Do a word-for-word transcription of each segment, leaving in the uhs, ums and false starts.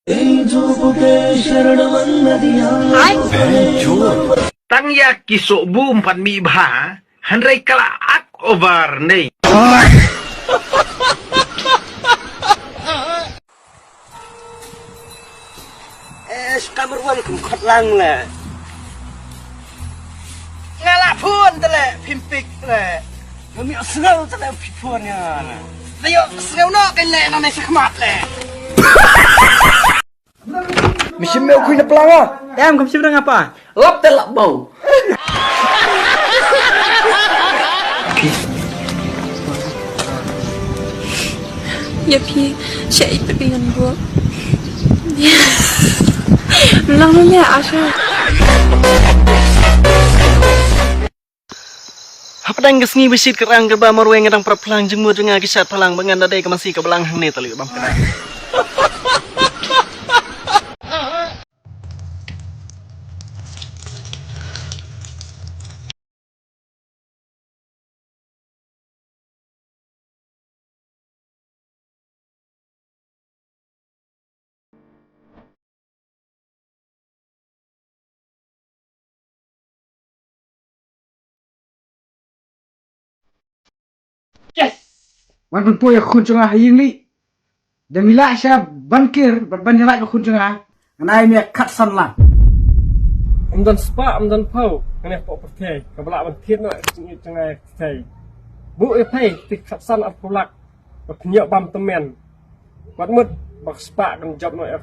Tang ïa ki soh bum pat mih bha, hynrei ka la ak over nei. Eh, ska marwal kum khat lang le. Nga la phone te le, phim pick le. Nga mi sngew te le, phi phone ïa nga le. Te ïoh sngew noh kan le, nang ne sa khmat le. Mi shim me u khui na plang ah. Em, kam shim rang apa? Lap te lap bau. Ïa phi, sha i pynbing ngan buh. Lang nang ïa asha. Hapdeng ka sngi ba shit ka rang kaba marwei nga dang prap phlang jingmut jong nga ki shat phalang ba ngan da dei ka masi ka balang hangne tali bam kdai. Yes! Wan pynpoi ïa khun jong nga ha ïing lih. Da mi lah sha ban kir, ban ban ïa lah ïa khun jong nga. Ngan ai me khatsan lak. Ym don spah, ym don phew, ngan ïa pok pyrthei. Kaba lah ban thied noh ïa ka jingïeit jong nga ïa ka pyrthei. Buh ïa phi, te khatsan arphew lak. Ba pynïoh bam tymmen. Wat mut, ba ka spah kan jop noh ïa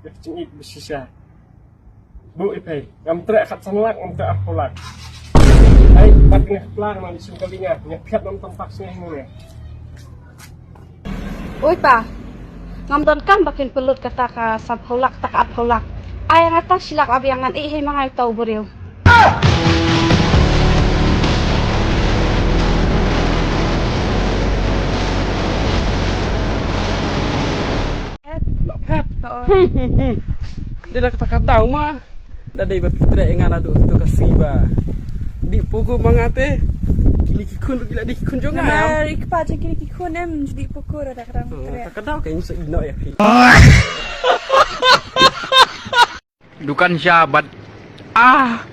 ka jingïeit ba shisha. Buh ïa phi, ngam treh khatsan lak, ngam treh arphew lak. Ai, bat kane ka plang, nang di sum kali nga, nga phiat nam tam pak sngewbha nga. Oi pa, ngam donkam ba kin pynlut kata ka sanphew lak, kata ka arphew lak. Ai nga ta shi lak, ba biang ngan ïeh hi ma nga ïa uta u briew. Phet. Dei na kata ka daw ma. Da dei ba phi treh ïa nga naduh to ka sngi ba dih puku ma nga te. Kine ki khun ruh ki la dih ki khun jong nga. Nga ri kpa jong kine ki khun em, ju dih puku da ka dang treh. Kata ka daw ka ïeng sa ino ïa phi. Dukan sha bad ah.